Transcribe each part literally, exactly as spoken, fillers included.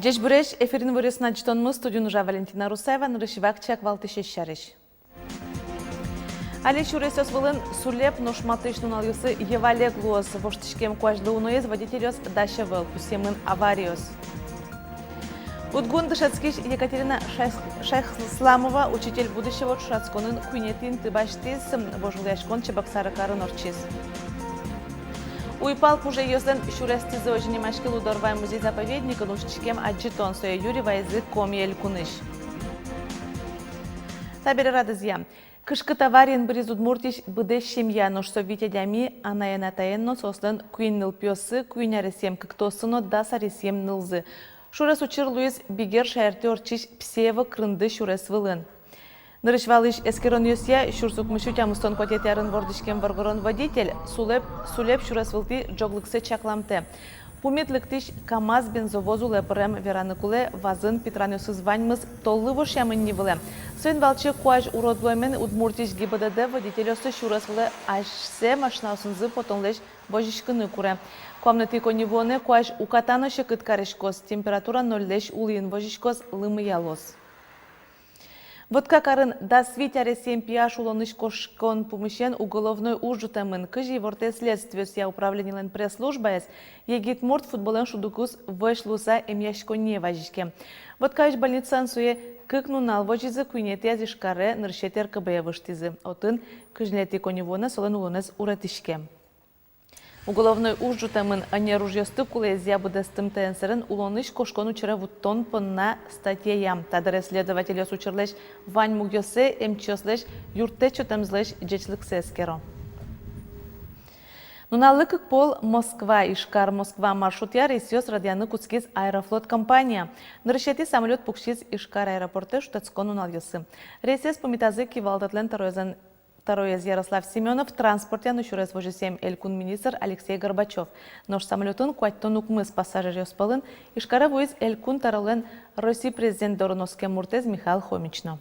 Ӟечбуресь! Эфирын «Иворъёс» но ӝытонмы, студиын ужа Валентина Русаева. Нырысь вакчияк валтӥсез сярысь. Али сюресъёс вылын сулеп, нош матысь нуналъёсы йӧвалег луоз. Воштӥськем куазьлы уноез водительёс дась ӧвӧл, пусъемын авариос. УдГУ-ын дышетскись Екатерина Шайх-, Шайхсламова «Учитель будущего» ӵошатсконын куинетӥ инты басьтӥз. Вожвылъяськон Чебоксары карын ортчиз. Уйпал кужейёслэн сюрестӥзы. Озьы нимаське Лудорвай музей-заповедникын усьтӥськем адӟытон. Сое юри вайизы Коми элькунысь. Табере радызъя. Кышкыт авариын быриз Удмуртиысь быдэс семья, нош со вить адями анаен-атаен но соослэн куинь нылпиоссы, куинь аресъем кыктооссы но дас аресъем нылзы. Сюрес учыр луиз Бигер шаертӥ ортчись Псеево-Крынды сюрес вылын. Нырысь валысь эскеронъёсъя, сюрс укмыссю тямыстон куатетӥ арын вордӥськем воргорон водитель сулеп, сулеп сюрес вылтӥ ӝоглыксэ чакламтэ. Пумит лыктӥсь КамАЗ бензовоз улэ пырем. Вераны кулэ, вазын питранъёсыз ваньмыз толлы вошъямын ни вылэм. Соин валче куазь урод луэмен Удмуртиысь ГИБДД водительёслы сюрес вылэ асьсэ машинаосынызы потонлэсь возиськыны куре. Куамынэтӥ коньывуонэ куазь уката но секыт кариськоз, температура нольлэсь улӥын возиськоз, лымыялоз. Вотка карын дас вить аресъем пияш улонысь кошкон пумысен уголовной уж ӝутэмын. Кызьы ивортэ следствиосъя управленилэн пресс-службаез, егит мурт футболэн шудыкуз вӧсь луыса эмъяськонние вазиське. Воткаысь больницаын сое кык нунал возизы, куинетӥяз Ижкаре, нырысетӥ РКБ-е выжтӥзы. Отын кызь ньылетӥ коньывуонэ солэн улонэз уретӥське. Уголовной уж ӝутэмын ӧнер ужъёсты кулэезъя быдэстымтэен сэрен улонысь кошкон учыре вуттон понна статьяя. Та дыре следовательёс учырлэсь вань мугъёссэ, эмчиослэсь юрттэт сётэмзылэсь ӟечлыксэ эскеро. Нуналлы кык пол Москва – Ижкар – Москва маршрутъя рейсъёс радъяны кутскиз «Аэрофлот» компания. Нырысетӥ самолёт пуксиз Ижкар аэропортэ шутэтскон нуналъёсы. Рейсэз пумитазы кивалтэтлэн тӧроезлэн тӧроез Ярослав Семёнов, транспортъя но сюрес возёсъем элькун министр Алексей Горбачёв. Нош самолётын куатьтон укмыс пассажиръёс пӧлын Ижкаре вуиз элькун тӧролэн Росси президент дорын оскем муртэз Михаил Хомич но.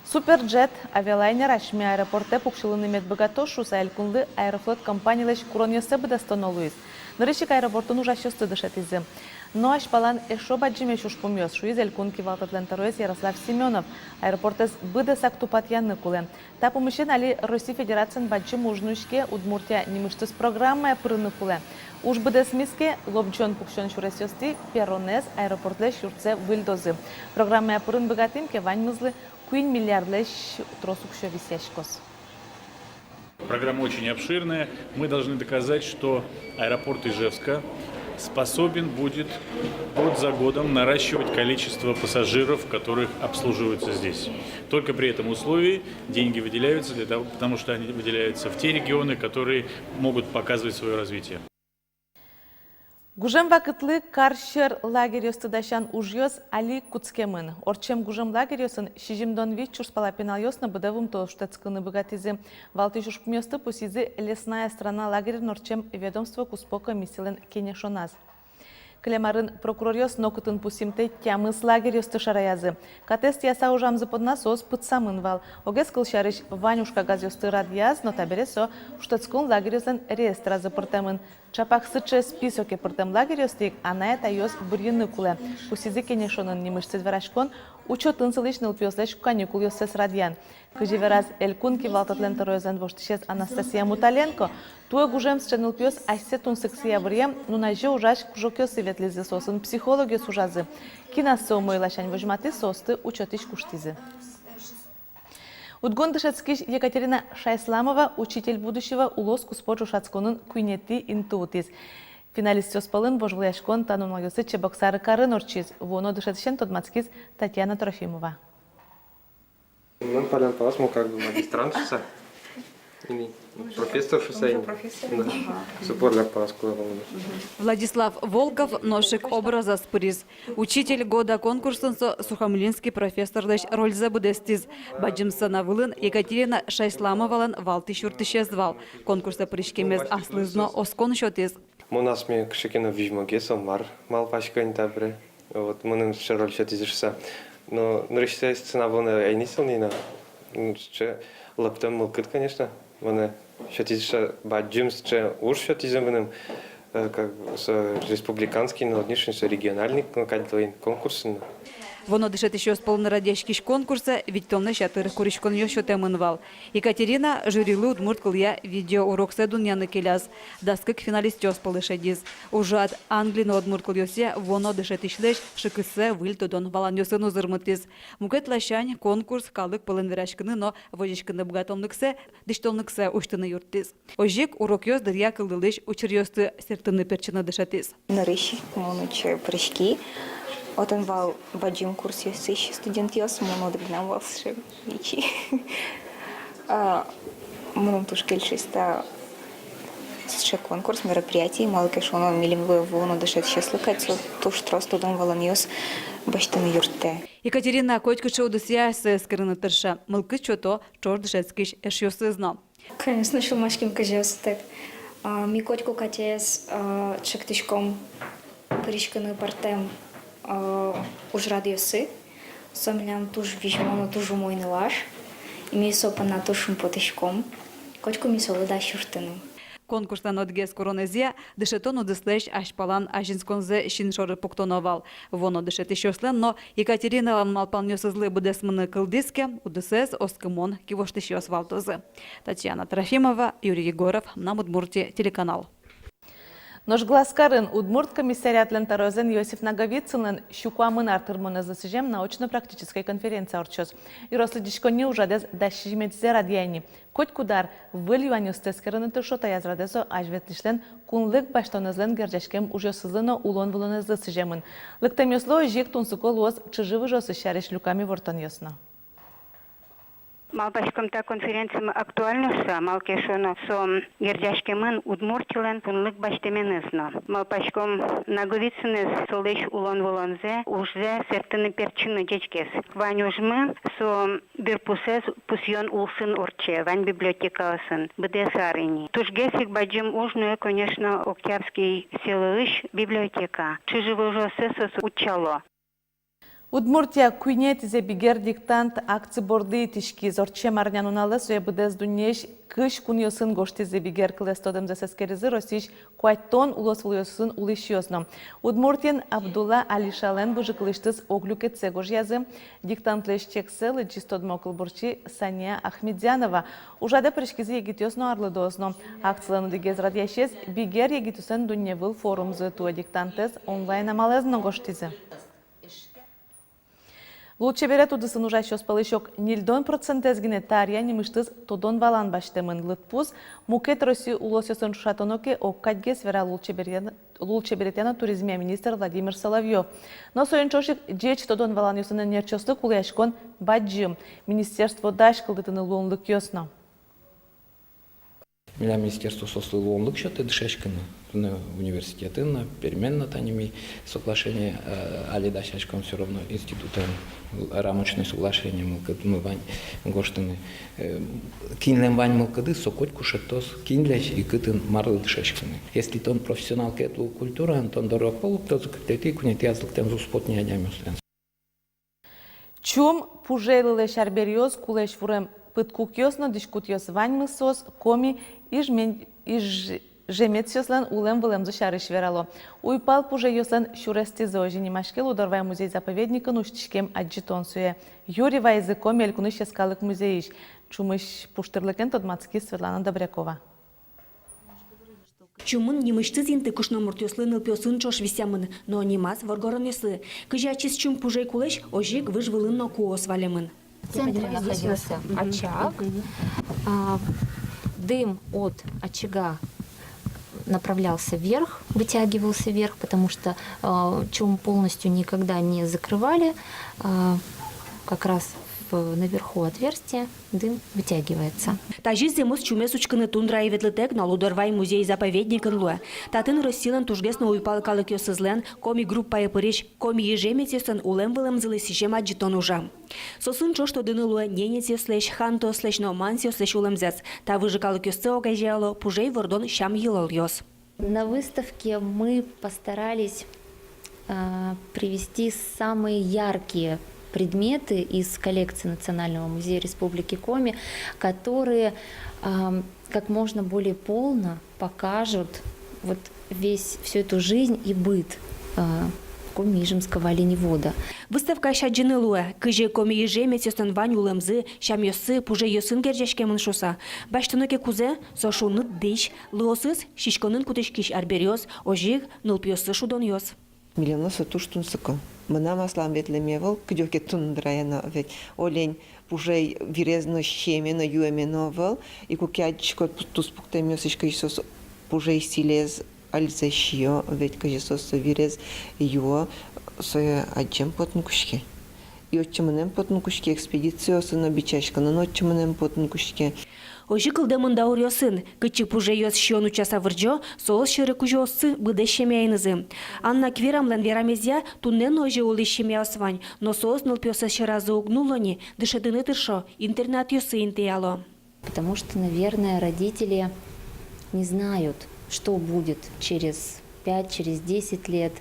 «Суперджет» авиалайнер асьме аэропортэ пуксьылыны мед быгатоз шуыса, элькунлы «Аэрофлот» компаниялэсь куронъёссэ быдэстоно луиз. Нырысь ик аэропортын ужасьёсты дышетӥзы. Но азьпалан эшшо бадӟымесь ужпумъёс, шуиз элькун кивалтэтлэн тӧроез Ярослав Семёнов. Аэропортэз быдэсак тупатъяны кулэ. Та пумысен али Росси Федерациын бадӟым уж нуиське. Удмуртия нимысьтыз программае пырыны кулэ. Уж быдэсмиз ке, лобӟон-пуксён сюресъёстӥ, перронэз, аэропортлэсь юртсэ выльдозы. Программае пырыны быгатӥм ке, ваньмызлы куинь миллиардлэсь трос уксё висъяськоз. Программа очень обширная. Мы должны доказать, что аэропорт Ижевска способен будет год за годом наращивать количество пассажиров, которых обслуживаются здесь. Только при этом условии деньги выделяются для того, потому что они выделяются в те регионы, которые могут показывать своё развитие. Гужем вакытлы кар сьӧр лагерьёсты дасян ужъёс али ик кутскемын. Ортчем гужем лагерьёсын сизьымдон вить сюрс пала пиналъёс но быдэ вуымтэос шутэтскыны быгатӥзы. Валтӥсь ужпумъёсты пусйизы «Лесная страна» лагерьын ортчем ведомство куспо комиссилэн кенешоназ. Кылем арын прокуроръёс нокытын пусйымтэ тямыс лагерьёсты шараязы. Катэз тӥяса ужамзы понна соос пытсамын вал. Огез, кылсярысь, вань ужкагазъёсты радъяз, но табере со шутэтскон лагерьёслэн реестразы пыртэмын. Чапак сыӵе списоке пыртэм лагерьёсты ик анай-атайёс бырйыны кулэ. Пусйизы кенешонын. Нимысьтыз вераськон учётын сылӥсь нылпиослэсь каникулъёссэс радъян. Кызьы вераз элькун кивалтэтлэн тӧроезлэн воштӥсез Анастасия Муталенко, туэ гужем сыӵе нылпиос асьсэ тунсыксыя быръем, нуназе ужась кружокъёсы ветлӥзы, соосын психологъёс ужазы. Кин ассэ умой ласянь возьматӥз, соосты учётысь куштӥзы. УдГУ-ын дышетскись Екатерина Шайсламова «Учитель будущего» улос куспо ӵошатсконын куинетӥ инты утӥз. Финалистъёс пӧлын вожвылъяськон та нуналъёсы Чебоксары карын ортчиз. Вуоно дышетӥсен тодматскиз Татьяна Трофимова. Мон паллян палаз, мон как бы магистрант шуса. Ини, ну, профессор шуса ини. Профессор? Да. Ага. Со паллян палаз кулэ вал. Владислав Волков нош ик образаз пыриз. «Учитель года» конкурсын со Сухомлинский профессорлэсь рользэ быдэстӥз. Бадӟым сцена вылын Екатерина Шайсламовалэн валтӥсь юрттӥсез вал. Конкурсэ пыриськемез аслыз но оскон сётӥз. Мон асме кыӵе ке но визьмогес, мар малпасько ини табере. Вот, мыным сыӵе роль сётӥзы шуса. Но нырысьсэ сцена вылын ӧй ни сылӥ ни на. М, сыӵе лыктэм мылкыд, конечно. Мыным сётӥзы шуса, бадӟым сыӵе уж сётӥзы мыным. Э, как бы, со республиканский, но однишин со региональный, ну, кадь луин конкурс, ну. Вуоно дышетӥсьёс пӧлын радъяськись конкурсэ витьтонлэсь ятыр куриськонъёс сётэмын вал. Екатерина жюрилы удмурт кылъя видеоуроксэ дунъяны келяз. Дас кык финалистъёс пӧлы шедиз. Ужрад англи но удмурт кылъёсъя вуоно дышетӥсьлэсь шыкыссэ выль тодон-валанъёсын узырмытӥз. Мукет ласянь, конкурс калык пӧлын вераськыны но возиськыны быгатонлыксэ, дӥсьтонлыксэ усьтыны юрттӥз. Озьы ик урокъёс дыръя кылдылӥсь учыръёсты сэрттыны-пертчыны дышетӥз. Нырысь мон отчы пыриськи. Отын вал бадӟым курсъёсысь студентъёс, мон одӥгнам вал сыӵе ичи. А, мыным туж кельшиз та сыӵе конкурс, мероприятие, малы ке шуоно, милемлы, вуоно дышетӥсьёслы кадь, со туж трос тодон-валанъёс басьтыны юрттэ. Екатерина котькыӵе удысъя эсэ эскерыны тырше, мылкыд сёто ӵош дышетскись эшъёсыз но. Конечно, сюлмаськем кызьы озьы тэк. А, ми котьку катэз, а, чектӥськом пыриськыны пӧртэм, а, ужрадъёсы. Со милям туж визьмо но туж умой нылаш. И ми со понна туж шумпотӥськом. Котьку ми солы дась юрттыны. Конкурслэн одӥгез куронэзъя дышетон удыслэсь азьпалан азинсконзэ син шоры пуктоно вал. Вуоно дышетӥсьёслэн но Екатериналэн малпанъёсызлы быдэсмыны кылдӥз ке, удысэз оскымон кивалтӥсьёс валтозы. Татьяна Трофимова, Юрий Егоров, «Мынам Удмуртие» телеканал. Нош Глазкарын удмурт комиссариатлэн тӧроезлэн Иосиф Наговицынлэн сю куамын ар тырмонэзлы сӥзем научно-практической конференция ортчоз. Ёрос лыдӟиськонни ужрадэз дас сизьыметӥзэ радъя ини. Котькуд ар выль юанъёсты эскерыны тыршо, таяз радэ со азьветлӥсьлэн кунлык басьтонэзлэн герӟаськем ужъёсызлы но улон-вылонэзлы сӥземын. Лыктэмъёслы озьы ик тунсыко луоз чыжы-выжыосыз сярысь люкам ивортонъёс но. Малпаськом, та конференциямы актуальной шуса, малы ке шуоно, со герӟаськемын Удмуртилэн кунлык басьтэменыз но. Малпаськом, Наговицынэз, солэсь улон-вылонзэ, ужзэ сэрттыны-пертчыны ӟечгес. Вань ужмы со бирпусэз пусъён улсын ортче вань библиотекаосын быдэс ар ини. Тужгес ик бадӟым уж нуэ, конечно, Октябрьский селоысь библиотека. Чыжы-выжыоссэ соос утчало. Удмуртия куинетӥзэ «Бигер диктант» акци борды итӥськиз. Ортчем арнянуналэ сое быдэс дуннеысь кызь кунъёсын гожтӥзы. Бигер кылэз тодэмзэс эскеризы Россиысь куатьтон улосвылъёсын улӥсьёс но. Удмуртиын Абдулла Алишалэн выжыкылысьтыз ог люкетсэ гожъязы. Диктантлэсь текстсэ лыдӟиз тодмо кылбурчи Сания Ахмедзянова. Ужрадэ пыриськизы егитъёс но, арлыдоос но. Акцилэн одӥгез радъясез — «Бигер» егитъёслэн дунневыл форумзы. Туэ диктантэз онлайн амалэз но гожтӥзы. Лулчеберет удысын ужасьёс пӧлысь ог ньыльдон процентэз гинэ та аръя нимысьтыз тодон-валан басьтэмын. Лыдпус мукет Россия улосъёсын ӵошатоно ке, ог кадьгес вера лулчеберет-, лулчеберетъя но туризмъя министр Владимир Соловьёв. Но соин ӵош ик ӟеч тодон-валанъёсын ӧнерчиослы кулэяськон бадӟым. Министерство дась кылдытыны луонлыкъёс но. Милям министерство соослы луонлык сётэ дышетскыны. Туннэ университетын но, переменно, тани ми соглашение, э, али дасяськом всё равно институтэн, рамочное соглашение мылкыдмы вань гожтыны. Э, кинлэн вань мылкыдыз, со котьку шедьтоз, кинлэсь и кытын марлы дышетскыны. Если тон профессионал ке ӧд луы культураын, тон доры ог пол лыктозы кыкетӥ, куинетӥ, аз лыктэм зулспотньы адямиослэн. Чум, пужей лылэсь арбериос, кулэсь вурем пыдкукъёс но дӥськутъёс — ваньмыз соос Коми ижмен-, иж-, ижемецъёслэн улэм-вылэмзы сярысь верало. Уйпал пужейёслэн сюрестӥзы — озьы нимаське Лудорвай музей-заповедникын усьтӥськем адӟытон. Сое юри вайизы Коми элькунысь йӧскалык музейысь. Чумысь пуштырлыкен тодматскиз Светлана Добрякова. Чумын нимысьтыз инты кышномуртъёслы нылпиосын ӵош висъямын, но нимаз воргоронъёслы. Кызьы ачиз чум пужей кулэсь, озьы ик выж вылын но куос валемын. В центре находился очаг. А, дым от очага направлялся вверх, вытягивался вверх, потому что, а, чум полностью никогда не закрывали, а, как раз в, наверху отверстие. Дым вытягивается. Тазьы зэмос чумез учкыны тундраe ветлытэк но Лудорвай музей-заповедникын луэ. Татын Россилэн тужгес но уйпал калыкъёсызлэн, коми группае пырись коми-ижемецъёслэн улэм-вылэмзылы сӥзем адӟытон ужа. Соосын ӵош тодыны луэ ненецъёслэсь, хантыослэсь но мансиослэсь улэмзэс. Та выжы калыкъёсты огазеяло пужей вордон сям-йылолъёс. На выставке мы постарались, а, привести самые яркие предметы из коллекции Национального музея Республики Коми, которые, а, как можно более полно покажут Вот весь, всю эту жизнь и быт, э, коми-ижемского оленевода. Выставкаысь адӟыны луэ, кызьы коми-ижемецъёслэн вань улэмзы, сямъёссы пужейёсын герӟаськемын шуыса. Басьтоно ке кузэ, со шуныт дӥсь, лыосыз сиськонын кутӥськись арбериос, озьы ик нылпиослы шудонъёс. Милемлы со туж тунсыко. Мынам аслам ветлэме ӧвӧл, кыдёке тундраын но, ведь олень пужей вирез но сиеме но, юэме но ӧвӧл. И куке адӟиськод туспуктэмъёсысь, кызьы соос пужей сӥлез ыльзэ сиё, ведь кызьы соос со вирез юо, сое адӟем потыны кутске. И отчы мынэм потыны кутске, экспедициосын но бичаськыны но отчы мынэм потыны кутске. Озьы кылдэмын дауръёсын, кытчы пужейёс сиён утчаса вырӟо, соос сьӧры кузёоссы быдэс семьяенызы. Анна Квирамлэн верамезъя, туннэ но озьы улӥсь семьяос вань, но соос нылпиоссэс сьӧразы уг нулло ни, дышетыны тыршо, интернатъёсы интыяло. Потому что, наверное, родители не знают, что будет через пять, через десять лет,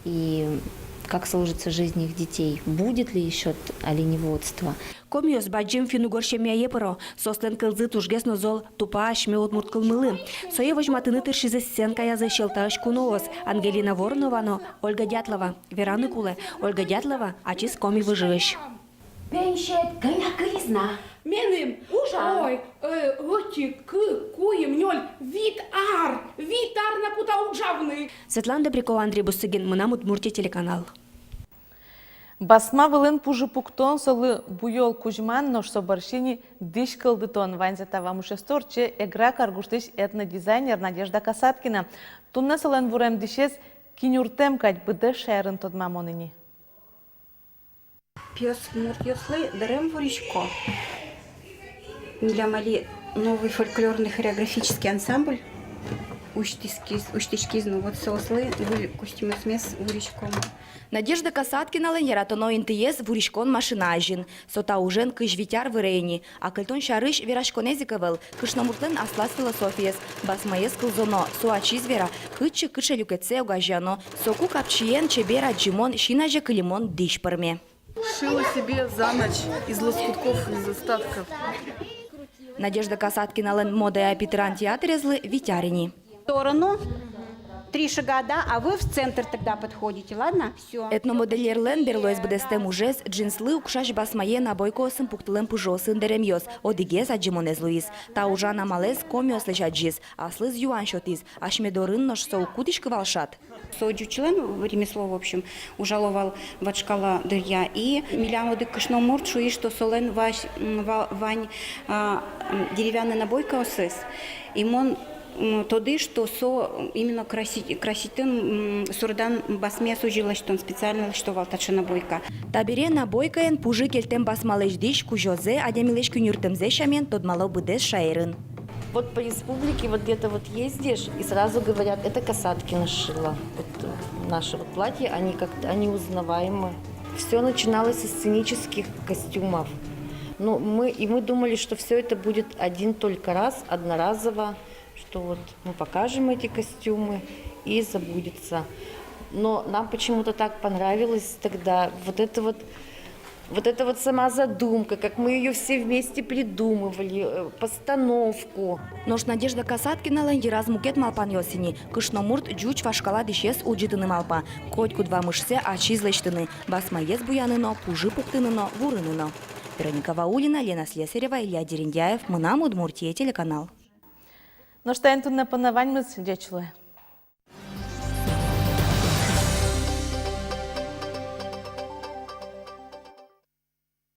и как сложится жизнь их детей, будет ли ещё т-, оленеводство. Комиос бадӟым финн-угор семьяе пыро, соослэн кылзы тужгес но зол тупа асьме удмурт кылмылы. Сое возьматыны тыршизы сценкаязы Сьӧлтаысь куноос Ангелина Воронова но Ольга Дятлова. Вераны кулэ, Ольга Дятлова ачиз Коми выжыысь. Пенсиед кӧня кылиз на? Меным? Ужа. Ой, э, ӧти, кык, куим, нёль, вит ар, вит ар на кута ужавны. Светлана Добрякова, Андрей Бусыгин, «Мынам Удмуртие» телеканал. Басма вылын пужы пуктон, солы буёл кузьман, нош со бӧрсьы ини дӥсь кылдытон. Ваньзэ та вамышъёсты ортче Эгра каргуртысь этнодизайнер Надежда Касаткина. Туннэ солэн вурем дӥсез кинюртэм кадь, быдэс шаерын тодмамон ини. Пиосмуртъёслы дэрем вурисько. Милям али новый фольклорный хореографический ансамбль усьтӥськиз, усьтӥськиз, ну вот соослы выль костюмъёсмес вуриськом. Надежда Касаткиналэн яратоно интыез — вуриськон машина азьын. Со та ужен кызь вить ар выре ини. Акыльтон сярысь вераськонэз ик ӧвӧл. Кышномуртлэн аслаз философиез: басмаез кылзоно, со ачиз вера, кытчы кыӵе люкетсэ огазеяно. Соку капчиен чебер адӟымон, син азе кылимон дӥсь пӧрме. Сшила себе за ночь из лоскутков, из остатков. Надежда Касаткиналэн модая питран театрезлы вить ар ини. В сторону три шага, да, а вы в центр тогда подходите, ладно? Всё. Этномодельерлэн берлоез быдэстэм ужез — джинслы укшась басмае набойкаосын пуктылэм пужыосын дэремъёс. Одӥгез адӟымонэз луиз. Та ужан амалэз комиослэсь адӟиз, аслыз юан сётӥз: асьме дорын нош со уг кутӥськы вал шат? Со ӟучлэн ремесло, в общем, ужало вал вашкала дыръя. И милям одӥг кышномурт шуиз, что солэн вась, м, ва-, вань, а, м, деревянный набойкаосыз. И мон, м, тодӥ, что со именно красить, краситын, м, суредан басме сузьы лэсьтон, специально лэсьто вал таӵе набойка. Табере набойкаен пужы кельтэм басмалэсь дӥсь кузёзэ, адямилэсь кинюртэмзэ сямен тодмало быдэс шаерын. Вот по республике вот где-то вот ездишь, и сразу говорят: «Это Касаткина сшила». Вот, э, наше вот платье, они как-то, они узнаваемы. Всё начиналось из сценических костюмов. Ну, мы, и мы думали, что всё это будет один только раз, одноразово, что вот мы покажем эти костюмы и забудется. Но нам почему-то так понравилось тогда вот это вот Вот эта вот сама задумка, как мы её все вместе придумывали, э, постановку. Нош Надежда Касаткиналэн йыраз мукет малпанъёс ини. Кышномурт ӟуч вашкала дӥсез улӟытыны малпа. Котькуд вамышсэ ачиз лэсьтыны, басмаез буяны но, пужы пуктыны но, вурыны но. Вероника Ваулина, Лена Слесарева, Илья Дерендяев, «Мынам Удмуртие» телеканал. Нош таин туннэ понна ваньмыз, ӟеч луэ.